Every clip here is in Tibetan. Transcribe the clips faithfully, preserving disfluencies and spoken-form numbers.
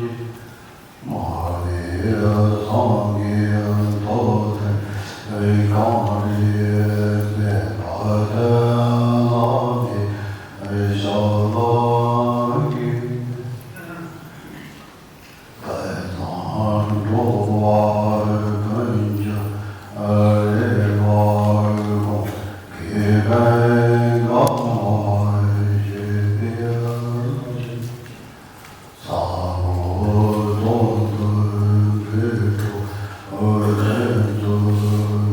མ་ཎི་སངས་རྒྱས་ཐོབ་ཐང་གངས་རི་མཛེས་པ་དེ་ལ་ནི་ཞབས་ལ་གུས། དཔལ་བཟང་འགྲོ་བ་ཀུན་གྱི་རེ་བ་དགོངས། ཁེ་ཕན་གང་བ་ཞེས་པའི། ས་ལོ་ཏོག་ཏུ་འབུད་འགྲོ་འོད་ལྡན་ཚུལ་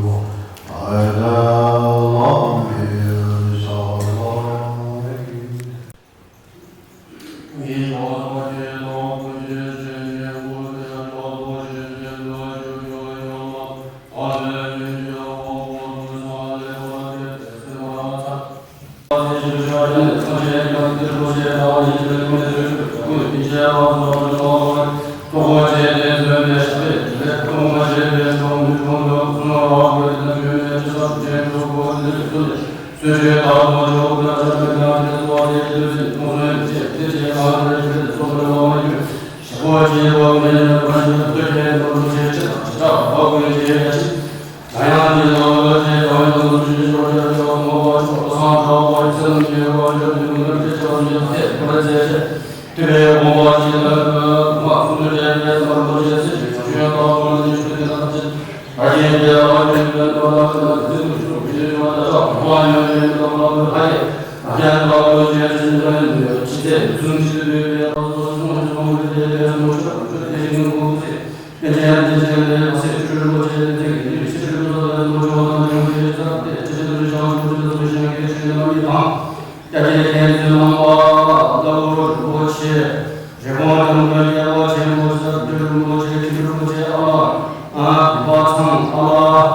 བ་ཕ་དང་བླ་མའི་ཞབས་ལ་གུས། སྐྱབས་རྗེ་མཁན་ཟུར་ནང་པ་ལྟ་བུ་རིན་པོ་ཆེ། རི་བོང་ལྗང་ཁུ་རྒྱལ་པོ་ཆེ། རི་བོང་ལྗང་ཁུ་རྒྱལ་པོ་ཆེ་ཆེན་པོ་ཆེ། རྒྱལ་རིན་པོ་ཆེ། ཆེན་པོ་ཆེ། ཨ་ལ། ཨ། བི་པ་ཚང་ཨ་ལ།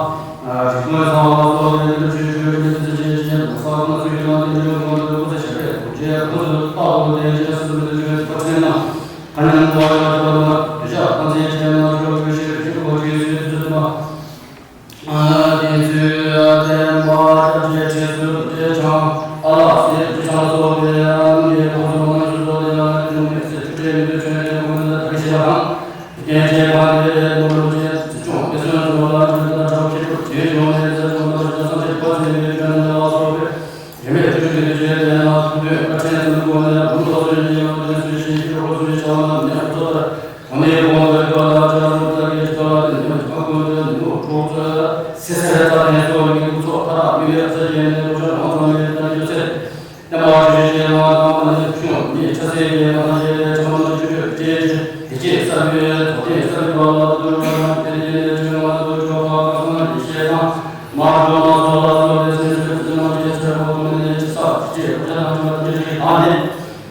རིག་པ་ཚང་ལ་སོགས་པའི་ཆོས་ཆོས་ཀྱི་ཚེ་ཆེན་ཆེན་ས་གནས་སུ་ཡོད་ན་དེ་ཆོས་གོང་དུ་ཚེ་ཆེ་བའི་ཐུགས་རྗེ་ཁོ་ཚོས་རྟག་ཏུ་དེ་ཆེན་སུ་མི་ཆོས་ཐོབ་ཚེ་ན། ཁ་ཉིན་མོ་ཡང་ཆོས་ལ་དུ་ཞག་ཐམས་ཅད་ཆེན་ན་ཆོས་ཀྱི་ཤེས་རིག་པོ་ཆེ་སུས་ཚུད་མ། དེ་ཚུལ་བསྟན་པ་སྐྱབས་རྗེ་ཁྲི་ཟུར་རྗེ་འཆང་ཨ་ལགས་སྲས་ཀྱི་ཆང་སོགས་པའི་ཨ་ནི་ཁོང་ཚོ་ང་ཚོ་ཚོ་ལ་ཡང་ལས་དུང་མེད་ཚེ་ཆུ་ཕྲན་མི་ཆོས་ལས་ཁོང་ཚོ་ལ་བཀྲ་ཤིས་ལྷ་ཁང་། དེ་ཆེན་པ་འདི་ལས་དུང་རུ་ཆེན་ཚེ་ཆུང་དེ་སོན་ཚོ་ལ་ཆུ་ལ་ཁྲག་ཁྱི་ཕུར་ཆེ་ཆུང་ལས་ཚེ་ཆུང་ལ་ཆུ་ལ་སངས་རྒྱས་པ་ཚེ་མི་ཆོས་ལ་སོགས་པའི། རིམ་པས་བཅུ་གཅིག་གི་རྗེས་ལས་ན་ཐུགས་འདོད་བཀའ་དྲིན་ཙམ་དགོངས་ནས་ལུང་རྟོགས་ཚུལ་གཉིས་ཡོངས་ལྡན་ཚུལ་བཞིན་ཤེས་རོགས་ཚུལ་བྱ་བ་རྣམས་ཉམས་རྫོགས་ལྟར་གང་ལས་དགོངས་པའི་བཀའ་ལ་བཅའ་རོགས་ལྟར་གྱི་ཆོས་ལ་དེ་ཉིད་ཀྱང་ཀུན་ཏུ་ནུས་པ་འཕྲོག་ཚོད་སེ་སེར་རྩ་ལྡན་སོགས་ཀྱི་སྐུ་ཚོགས་མཐའ་དག་མི་ལས་ཚེ་རྒྱལ་ནས་རྡོ་རྗེ་རང་ཚང་མའི་རྟེན་གྱི་ཚེ། བསྟན་པ་ཆོས་བཞིན་མ་དང་མ་ནས་ཕྱུང་ནས་ཆ་སེ་རྒྱལ་མ་རྗེ་ལས་ཆ་མ་ཆོས་ཆོས་རྗེ་ཆེ་དེ་སྐྱེས་གསར་པའི་རྡོ་རྗེ་གསར་པའི་བླ་ལ་དུ་བ་དང་དེ་ལས་ཆོས་མ་དུ་ཆོས་པ་གང་ཡེ་ཤེས་དང་། མ་འགྲོ་མ་ཚོ་ལ་སོགས་པའི་སེམས་སུ་ཙི་མ་ཅེས་ཚེ་འོག་མིན་ནས་ཅི་ས་ཅི་ཅེས་འོ་ཅ་ན་ཅི་མ་ཅི་ཅི་ཨ་ནི།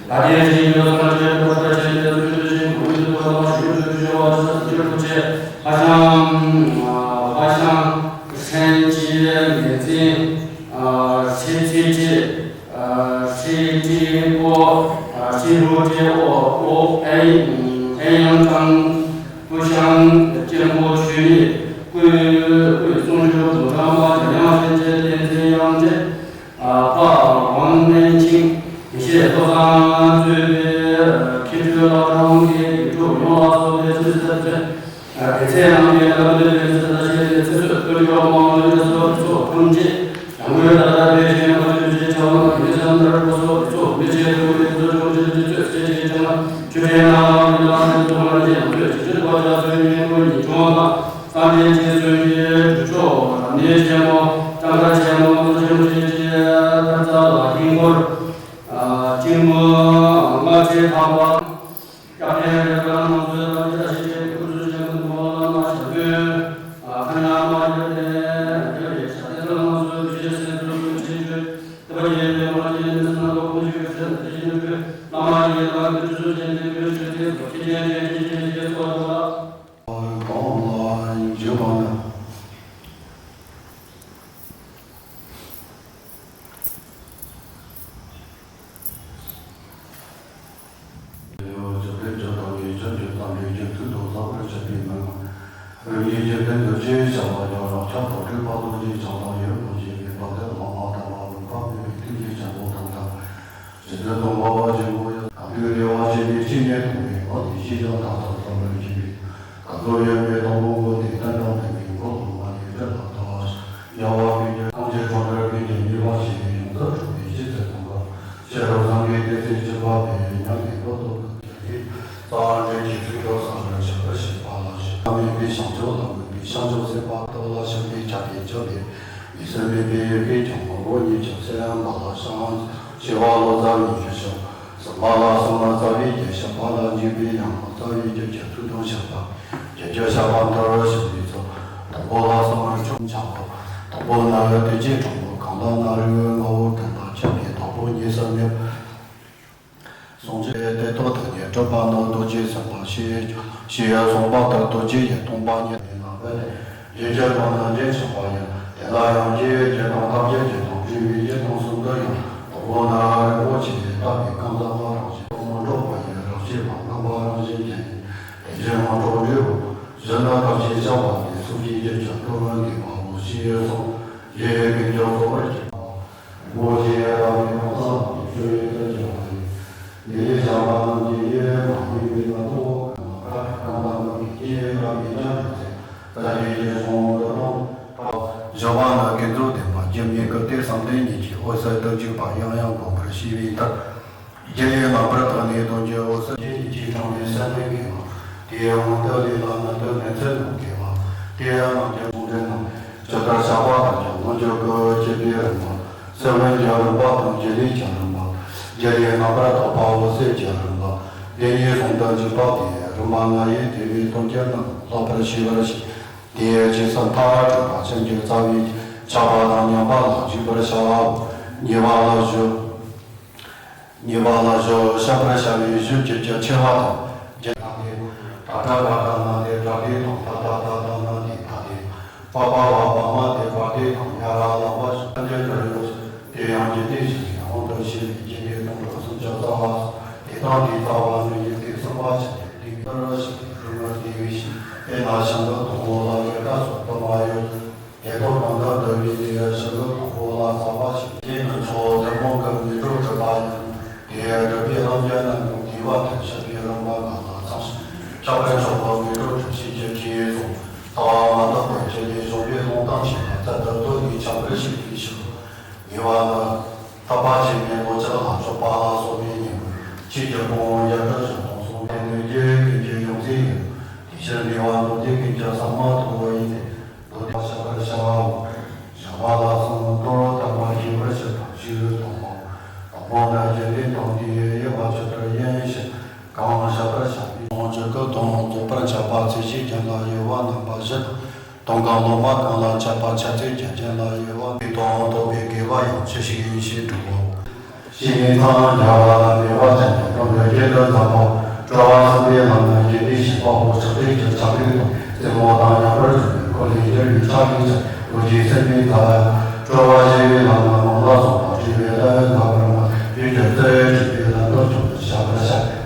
ད་ལྟའི་ཞིང་ཡོད་སོང་ཅེས་འགྲོ་ད་ཆེན་ཏེ་ཚུལ་དུ་ཞིང་ཀུན་ཏུ་བ་མ་ཞུ་དུ་ཞུ་བ་ཅི་ས་ཅི་རུ་ཆེ། ཧ་ཤང་། ཧ་ཤང་། ཧྲན་ཅི་ངེ་ཚིན། ཧྲི་ཅི་ཅི། ཧྲི་ཅི་ཀོ། ཧྲི་རུ་ཅི་ཨོ་ཨོ་ཨེ། ཨེ་ཡང་ཀྲང་། ཀུ་ཤང་། གཅེན་པོ་ཆོས་ཉིད། ཀུན། ཀུན་གསུང་ཞུ་དུ་གྲངས་མ་ཅི་ཡང་ཞེན་ཅེས་བསྟན་འཛིན་དབྱངས་ཅན། ཨ་ཕ་ཝང་ནན་ཆིང་། དགེ་བཤེས་བློ་བཟང་གཙོས་པའི་མཁས་གྲུབ་བླ་བྲང་གི་དགེ་ཕྲུག་ཡོངས་ལ་སོགས་པའི་ཆོས་སྲིད་ཚན། དགེ་ཚན་རྣམས་ཀྱི་བླ་མའི་ལས་ཚེ་ད་ཤེས་ཏེ་ཚེ་བསོད་དཔལ་འབྱོར་མང་བའི་ཚོགས་ཚོགས་ཐམས་ཅད། ཡང་སྒོས་ད་ལྟ་བའི་ཞིང་ལ་ཆོས་ཀྱི་ཆ་ལ་མི་ཚང་ལྟར་པོ་སོགས་ཚོགས་མི་ཆེ་དུ་ཡི་ཚོགས་ཆུང་ཆེ་ཆེ་ཚོད་ཆེ་ཆེ་ཆང་ཆུ་ཆེན་ན་མི་ལ་མི་ཚོགས་མ་ཆེ་ཡང་ཚོད་ཆེ་ཆེ་བ་ཆ་ཚོད་ཉེ་དུ་ཉེ་ཆུང་ལ། སངས་རྒྱས་ཀྱི་གསུང་གི་གྲུབ་མཆོག་རབ་གནས་ཆེན་མོ། ལྕང་སྐར་ཆེན་མོ་ཆེན་མོ་ཆེ་ཆེ་ལྟར་རྩ་ལ་ཧིང་སྐོར། ཨ་གཅིག་མོ་ལྔ་ཁྲི་ཐམ་པ། སྐྱབས་གནས་རེ་བ་ནང་ཚོད་ལ་བཀྲ་ཤིས་ཀྱི་སྐུ་ཚུལ་ཆེན་པོ་འདུ་བ་ལ་མ་ཞབས་དྲུང་། ཨ་ཁ་ཉ་མ་ཡོད་དེ་རྒྱ་ཡེ་ཤ་དེ་ལ་ང་ཚོའི་བུ་ཆེ་སེམས་ཚོར་དུ་ཆེན་བརྗོད། དེ་བ་ཡེ་ཡེ་མ་ཡེ་མི་སྣ་ལོ་ཁོང་ཆུ་ཡོད་ཆེན་དེ་ཆེན་བརྗོད། བླ་མ་ཡེ་ལ་གི་ཚུལ་ཆེན་དེ་བོད་ཆོས་དེ་ཚོ་ཁྱི་ཆེན་ཆེན་ཁྱི་ཆེན་ཆེ་ཚོ་ལ། གང་ལ་འཇུག་པ་ན། འཇིག་རྟེན་འཇིག་དང་ཉེས་ཅན་འཇིག་དང་ལས་ཅན་ཚུལ་དུ་བསམ་པར་བྱེད་པའི་མི་ངོ་། རིགས་ཉིད་ཀྱི་སྟེང་དུ་ཅི་ཡང་བྱ་བ་ཡང་རང་ཁྱབ་དང་སྤྲུལ་པ་རྡོ་རྗེ་འཆང་དང་ཡོན་ཏན་ཆེ་བའི་བར་དུ་བླ་མ་དམ་པ་ལུང་པ་མེད་པའི་ཐུགས་རྗེ་ཆེན་པོ་དང་ལྡན། ཇི་ལྟར་སྟོང་པ་བ་ཆེན་པོ་ཡང་དམ་པའི་རེ་བ་བྱས་ནས་ཅི་ནས་ཐོབ་པའི་བ་དེ་ ཕྱི་ལ་དང་ཐོག་ཐོག་མར་བྱེད་པའི་ག་ཚོད་ཡོད་པའི་སྟོང་པོ་མགོ་དེ་གཏན་དྲངས་པའི་མིང་ཁོ་ལ་མ་ནི་སྤྲད་ལ་ཐོག་ཡང་བ་ཀུན་གྱི་ཐམས་ཅད་གྲོང་ཁྱེར་ཀུན་གྱི་ཉེས་པ་ཞི་བའི་ཡོངས་སུ་གྲུབ་པའི་ཕྱི་ཚེ་དང་པོ། ཤེས་རབ་སངས་རྒྱས་བདེ་གསལ་སྤྱོད་པ་སྟེ་ཉམས་ལེན་ཐོག་ཏུ་ཕུལ་ཏེ། རྩ་བ་འགྲེལ་གྱི་ཚིག་ཏུ་གསལ་བར་བྱ་བར་བྱེད་པ་ལ་ཞེན་པ་མེད་པའི་བྱང་ཆུབ་ལ་མོས་པའི་བྱང་ཆུབ་སེམས་དཔའ་ཐུབ་ལ་ཞེན་པའི་ཆ་དེ་བཅོམ་པས་ཡིད་སེམས་མེད་པའི་ཡུལ་གྱི་ཀྱང་ངོ་བོ་ཉིད་ཀྱང་སེམས་པ་ལ་བྱང་ཞེས་པ་ལ་རྩ་བའི་རྒྱུ་ཞིང་། གསུམ་པ་ལ་གསུམ་ལ་རྩ་བའི་རྒྱུ་ཞིང་པ་ལ་འཇུག་པའི་ཡང་རྩ་བའི་རྒྱུ་ཀྱི་ཚུལ་དང་བཞག་པ། རྒྱུ་རྒྱུ་བཤད་པ་འདིར་བཤད་པའི་ཚུལ། དང་པོ་ལ་གསུམ་པར་ཆོག་འཆག་པ། དང་པོ་ནི་དུས་ཀྱི་གྲོགས་པོ་གང་དག་ན་རིགས་ངོ་བོ་ཀུན་ལ་ཁྱབ་པའི་དང་པོ་ཉིད་སུ་གནས། གསུང་རྒྱུ་དེ་ཐོག་ཐག་ཉེ་གྲུབ་པ་ནི་རྡོ་རྗེ་སེམས་དཔའ་ཞེས་ཞེས་གསུངས་པ་ལྟར་རྡོ་རྗེ་ཡི་སྟོང་པ་ཉིད་ཡིན་ལ་བས། ཡིན་གྱི་དོན་ནི་འདྲེན་ཆགས་པ་ཡིན། དེ་ལ་ཡང་རྒྱུའི་རྒྱུ་དང་ཐམས་ཅད་ཀྱི་དོན་བྱེད་པའི་རྒྱུ་དང་གསུམ་དུ་ཡང་དང་པོ་ནི་རིན་པོ་ཆེ་ལྟ་བུའི་གང་ཟག་ལ་རང་བཞིན་དུ་མི་འགྲོ་བ་ཡི་རང་བཞིན་ལ་རྣམ་པ་རང་བཞིན་ཅན་ཡིན། དེ་བཞིན་མི་འགྲོ་འབྲས་བུ་བཞི་ནི་ཐམས་ཅད་བྱ་བ་ནི་གསུང་གི་རྒྱུ་ཀྱང་དོན་ལ་ངེས་པའོ་ཞེས་གསུངས། ཡིད་ཀུན་ཀྱང་གཙོ་བོར་གྱུར་པ། རིན་པོ་ཆེ་རབ་ཏུ་ཡོངས་སུ་བསྔོ་བའི་ཚུལ་གྱི་བར་ཡིན། འདི་ལས་བྱ་བ་རྣམས་ཀྱི་ཡིད་མ་ཡིན་པའི་ནང་དུ་གང་དག་གང་དག་མི་དགེ་བཅས་རབ་ཡིན་ཀྱང་འགྲོ་ཚེ་རྩ་བའི་རྒྱུ་གཞུང་དུ་དང་། བཞི་པ་ནི་ཀུན་རྫོབ་བདེན་པ་རྒྱུ་མེད་སྐབས་དེ་བསམ་གཏན་ཉིད་ཀྱི་འོད་གསལ་དུ་འཇུག་པ་ཡང་ཡང་བསྒོམ་པར་བྱས་པའི་མཐར། རྒྱུ་ལས་རྣམ་པར་དག་ནས་དོན་གྱི་འོད་གསལ་རྒྱུ་ཉིད་ཀྱིས་དྲངས་པའི་སེམས་ལས་སྐྱེ་བ། དེའི་དབང་དུ་ལས་ལ་ནི་དོན་ནི་ཚུལ་ལ་སྐྱེ་བ། དེའི་རྣམ་འགྱུར་ལུང་འདྲེན་ནམ། ཇི་ལྟར་བྱ་བ་དང་ཀྱང་མངོན་གྱུར་གྱི་སྤྱོད་པའི་རིམ་པ། སེམས་ལྷན་སྐྱེས་རིམ་པ་དང་རྒྱུ་ལས་ཀྱི་རིམ་པ། རྒྱུ་ལས་རྣམ་པར་དག་པ་འོད་གསལ་གྱི་རིམ་པ། འདི་གཉིས་ཟུང་དུ་འཇུག་པ་སྟེ་རིམ་པ་ལྔ་ཡིས་དེ་བས་དོན་གྱི་རྣམ་པར་ཤེས་པར་བྱེད། དེའི་རྗེས་སུ་མཐར་གྲུབ་པ་ཆོས་ཀྱི་རྩ་བའི་ཆགས་པ་དང་མཉམ་པ་ལ་འཇུག་པར་བྱའོ། གཉིས་པ་ལ་གཞོལ། གཉིས་པ་ལ་གཞོལ་བཤད་པར་བྱ་བའི་གཞུང་གི་རྒྱུ་ཆེ་བ་དང་། རྒྱུ་ད་དེ། ད་ད་ག་ད་ན་དེ་ད་དེ་དང་ད་ད་ད་ད་ན་དེ་ད་དེ། པ་པ་བ་བ་མ་དེ་བ་དེ་དང་ཡ་ར་ལ་བ་ཞིག་ཐམས་ཅད་ཀྱི་ཡོད། དེ་ཡང་རྒྱུ་དེ་བཞིན་དབང་དུ་བྱས་པའི་རྒྱུ་དེ་དང་གྲོགས་སུ་འཇུག་རྩ་བ། དེ་དང་དེའི་རྩ་བ་ནི་ཡུལ་དེ་གསུམ་པ་ཆགས་པའི་དེ་ལྟར་ཞིག་རུ་མར་དེ་བས་ཤིང་དེ་ན་ཤིང་གི་དང་པོ་ལ་ཡོད་ད་སོགས་དུ་མ་ཡོད། དེ་ལྟར་གང་དག་འདུལ་བའི་ལས་ཡང་ཞིང་གི་དང་པོ་ལ་རྩ་བ་ཞིག་དེ་ནི་མཚོ་ལས་མོ་གི་མེ་དྲོད་གྲུབ་པ་ཡིན། དེ་གྲུབ་པའི་རང་རྒྱལ་རྣམས་ཀྱང་དེ་བ་དང་ཤར་བའི་རིམ་པ་ལྔ་ལ་ཚང་ཞིང་ཁྱབ་པར་ཤོག་པ་མེ་དྲོད་གྲུབ་བྱེད་ཀྱི་ཁྱེའུ་ཚོ། རྩ་བ་མ་དག་པར་ཁྱེར་ནས་གཞོམ་པའི་ལུང་དང་མཆིས་པ་ཚད་དུ་བསྟོད་ནས་ཁྱབ་པར་བྱེད་པའི་ཕྱིར། ཉེ་བ་ནི། ཐུབ་པ་ཆེན་པོའི་ལོ་ལྕགས་ལ་སོགས་པ་ལ་སོགས་པའི་སྙིང་པོ་ཆོས་ཀྱི་ཕུང་པོ་ཡར་དྲུག་བཞི་སྟོང་གསུངས་པས་ནི་རྒྱུ་ཀུན་གྱི་ཡོངས་འཛིན་ཡིན། དེ་ཕྱིར་ཉེ་བ་མདོ་སྡེ་ཀུན་གྱི་ཟབ་མོ་མཐོང་བ་ཡིན་ཏེ། མདོ་སྡེ་བཤད་པར་བྱའོ། བྱ་བ་ལ་གསུམ་མདོར་བསྟན་པ་ཤེས་པར་བྱེད་པ་ཞིག་དང་པོ། དང་པོ་ནི་རྒྱུ་ལས་དང་དེའི་དབྱེ་བ་ཇི་ལྟར་ཡིན་ཞེས་གང་བཤད་པར་བྱ་བའི་ལོངས་སྤྱོད་ཀྱི་དོན་རྫོགས་པར་འཆད་པ་ཚད་གཞིའི་རྒྱན་ལ་དབྱེ་བ་རྣམ་པ་བཞི་དང་། དོན་གང་བློ་མ་གང་ལ་འཆད་པ་འཆད་ཚུལ་གྱི་རྒྱན་ལ་དབྱེ་བ། དེ་དང་ལྡོག་པའི་དགེ་བ་ཡང་ཇི་ཞིག་ཡིན་ཞེས་དྲིའོ། ཞེས་ནས་འཚང་རྒྱ་བ་ལ་བདེ་བ་ཅན་གྱི་དོན་དུ་རྒྱུན་དུ་འཛིན་པའོ། སྤྲོ་བ་གསུམ་པའི་ལམ་ནི་རྒྱུ་འབྲས་བྱེད་པ་པོ་ཆགས་བྲལ་གྱི་ཆགས་ལུགས་དང་རྩེ་མོ་དང་མཉམ་པར་འཇོག་པའི་འཁོར་ལོས་སྒྱུར་བའི་ཆགས་ལུགས་ཀྱི་ལོ་རྒྱུས་ཟིན་པའི་མཐར། སྤྲོ་བ་ཞེས་པའི་ལམ་ནི་ནང་ལ་སོགས་པ་སྤྲོས་པའི་ལས་འགག་པར་སྨྲ་བའི་རྒྱུ་རྩལ་སྤྲུལ་པའི་ལམ་དུ་འཇོག་པར་བྱ་བར་བཤད།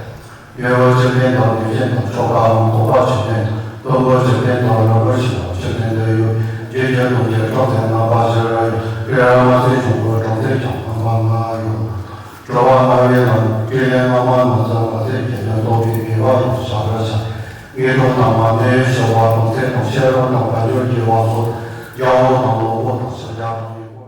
ཡུལ་བཅུ་ལྡན་དང་ལུས་ཅན་དང་ཆོ་གའམ་རྫོགས་པ་བཅུ་ལྡན། བློན་པོ་བཅུ་ལྡན་དང་རིན་པོ་ཆེ་བ་བཅུ་ལྡན་དུ་ཡོད། རྒྱུ་རྒྱུ་དོན་གྱི་གྲོང་ཚད་རྣམ་པ་བཞིར་ཡོད། དཔེར་ན་སྲིད་གཞུང་གི་གྲོང་ཚད་ཀྱང་རྣམ་པ་ལྔ་ཡོད། སྤྲོ་བ་ལྔ་པའི་ལམ་དེ་ལས་སྔ་མ་ན་ཚ་བ་ཚད་ཀྱི་ལས་རྫོགས་པའི་དགེ་བ་ཡང་བྱ་བར་བྱ། དངོས་གྲུབ་ལྷ་མ་ནས་ཞི་བ་གྲོང་ཚད་དང་ཤེས་རབ་དང་དཔལ་འབྱོར་གྱི་བ་སོགས་རྒྱལ་པོ་དང་བློན་པོ་དང་ཕྱག་རྒྱ་དང་ཡོན་པོ།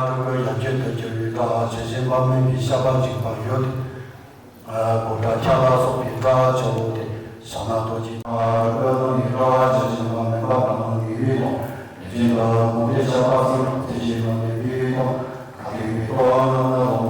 སྒྲུབ་པའི་ཡང་ཆེད་དུ་གྱུར་པའི་སྒྲ་ཇི་བཞིན་པ་མིན་པའི་བཤད་པ་གཅིག་པ་ཡོད་དེ། གོ་སྒྲ་ཁྱབ་ལ་སོགས་པའི་སྒྲ་ཆེ་བོ་སྟེ། བྱ་ན་རྡོ་རྗེ་སྒྲ་རིག་པའི་ངང་ནས་སྒྲ་ཇི་བཞིན་པ་མིན་པ་དང་ནི་ཡུལ་དང་། ལས་ཅན་གྱི་དབང་པོས་བཤད་པ་གསུམ་དང་ཚིག་བཞི་ནང་ནས་པའི་དང་། ག་དེ་མི་རྟོག་པ་རྣམས་ནི་ལོག་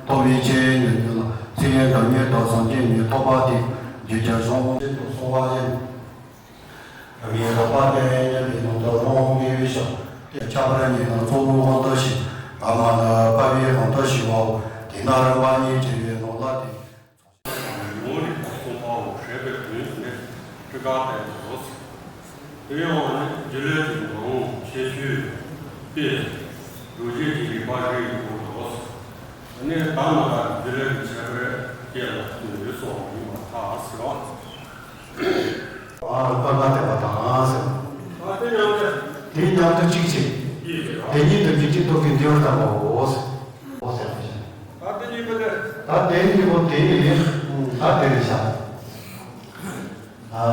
ཐོབ་པའི་ཕྱིར་ཉན་ལ་ཚིག་ཡང་བདག་ཉིད་དང་སངས་རྒྱས་ཉིད་ཐོབ་པ་དེ་རྒྱུད་རྒྱ་གཞུང་ཆེད་དུ་གསུངས་པ་ཡིན། མི་རྟག་པ་དེ་ཉན་པའི་ནང་དུ་རང་དབང་མེད་པའི་ཕྱིར། དེ་ཁྱབ་པར་ཉན་ན་གཙོ་བོའི་དབང་དུ་བྱས། ཨ་མ་ལ་བབ་པའི་དབང་དུ་བྱས་པའོ། དེས་ན་རིམ་པ་གཉིས་བྱས་པའི་ནང་ལ་དེ། ཡོངས་རིག་པ་གསུངས་པའོ། ཞེས་པའི་དོན་ནི་སྤྲུལ་སྐར་བསྟན་ཏོ། དེ་ཡང་ནི་རྒྱུད་བླ་གི་ནང་ཁྱད་ཆོས་དཔེ་རྡོ་རྗེ་གི་རིག་པ་རེ་ཡིན་དགོས་ཏོ། ནི་ད་མ་ད་རྒྱུད་བླ་གི་ཁྱད་པར་སྐྱེ་ལ་ཐུག་ཡོད་སོགས་ཡིན་པར་ཐལ་ཟེར་བ། ཨ་རུ་པ་མ་བསྟན་པ་དང་ཟེར། ཨ་དེ་ཉམས་ལེན། དེ་མཉམ་དུ་གཅིག་བྱས། དེ་ཉིད་དུ་འཇུག་ཅིང་རྟོག་གེ་འདུལ་བར་གདམས་པའོ། འོ་ཟེར་བ་ཞིག་ད་དེ་ཉིད་པོ་དེ། ད་དེ་ཉིད་པོ་དེ་ནི་ད་དེ་རེད་བཞག་ཨ།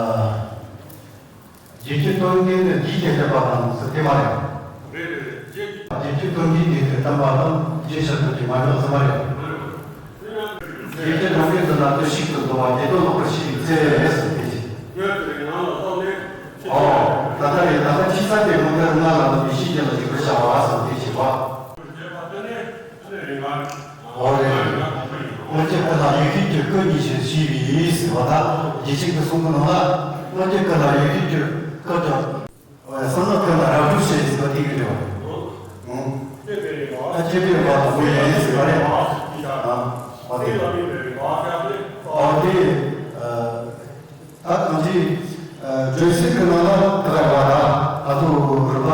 རྒྱུད་ཀྱི་སྟོང་ཉིད་ནི་འདིའི་རྒྱུད་བསྟན་པ་དང་ཟེར་དེ་མ་རེད། རེད་རེད་རེད། རྒྱུད་ཀྱི་སྟོང་ཉིད་འདིའི་རྒྱུད་བསྟན་པ་དང་རྒྱུད་ཕྱིར་ཐོན་གྱི་མ་ཡིན་ཟེར་མ་རེད། རྒྱུད་ཀྱི་སྟོང་ཉིད་དུ་ན་དུས་ཤིག་ཏུ་འདུ་བ་བརྒྱད་དོ་ལོག་པར་ཤེས་པའི་ཚེ་ཟེར་དེ་ཅི། ཨོ། ད་ལྟ་རེད། ད་ལྟ་ཅི་ས་དེ་མི་འདིར་ང་ལ་ལ་མི་ཤེས་ཀྱི་ལ་འཇུག་པར་བྱ་བ་ཟེར་དེ་ཅི་བ། ཨོ་རེད། སྔོན་ཆད་ཀུན་ལ་ཡུལ་ཤེས་ཀྱི་སྐུ་གཉིས་ཕྱིར་ཤེས་པའི་ཟེར་བ་དང་རྒྱུད་ཆེན་གྱི་གསུང་གི་ནང་ལ་སྔོན་ཆད་ཀུན་ལ་ཡུལ་ཤེས་ཀྱི་སྐུ་དང་། བསམ་བློ་ཀུན་ལ་རབ་ཏུ་ཤེས་ཟེར་བ་དེ་གི་འདྲ་བ་རེད། ཨ་སྐྱེས་པའི་བར་དུ་བུ་ཡིན་ཟེར་བ་རེད། ཨ་བ་དེ། ཨ་དེ། ད་གང་ཅི། སྒྲོན་གསལ་གྱི་ནང་ལ་ད་ག་རེ་བ་ད་ཨ་ཐུ་རུ་བ་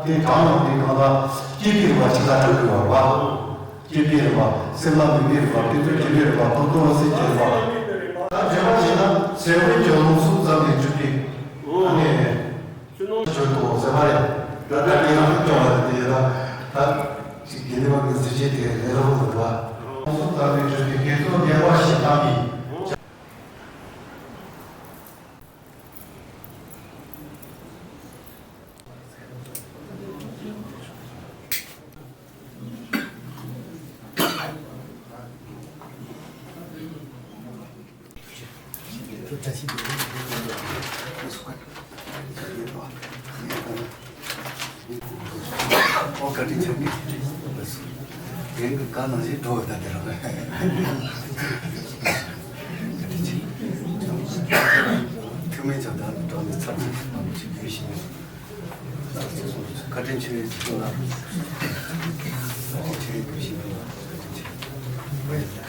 དེ་གྲངས་ཡོང་དེ་གང་ལ་སྐྱེས་པའི་རུ་བ་ཅིག་ལ་གྲངས་དགོས་པ་རེད་བ། སྐྱེས་པའི་རུ་བ། སེམས་ལ་མི་དམིགས་རུ་བ། དེ་ཚོ་སྐྱེས་པའི་རུ་བ། ཐོབ་ཐང་སྲིད་ཀྱི་རུ་བ། ད་བརྗོད་པ་བྱས་ན་ཟེར་བའི་ཀྱང་ལུང་གསུམ་ཙམ་ནས་འཇུག་པའི་ཨ་ནི། ཆོས་དང་ཟེར་བ་རེད། ད་ལྟ་ངས་རང་སྐྱོང་བ་དེ་ལ་ད་ཅིག་དགེ་འདུན་པ་གི་གཟི་བརྗིད་དེ་ལས་རོགས་མི་འདུག་བ། ཁོང་ཚོ་ལྟ་བུའི་གྲུབ་པའི་དགེ་ཚོགས་བདེ་བ་ཞིག་བཏང་ཡིན། ཨོ་བཀའ་དྲིན་ཆེ། ངས་དེ་གི་བཀའ་ནང་བཞིན་འགྲོ་བའི་ད་དེ་རང་བཀའ་དྲིན་ཆེ། ཐུགས་སྨོན་ཆོག་དང་འགྲོ་ནས་ཚར་གཅིག་མང་པོ་ཞིག་ཡོད་ཤིང་། བཀའ་དྲིན་ཆེ་བའི་ཚུལ་ལ། བཀའ་དྲིན་ཆེ་བའི་གུས་ཤིང་དུ་བཀའ་དྲིན་ཆེ།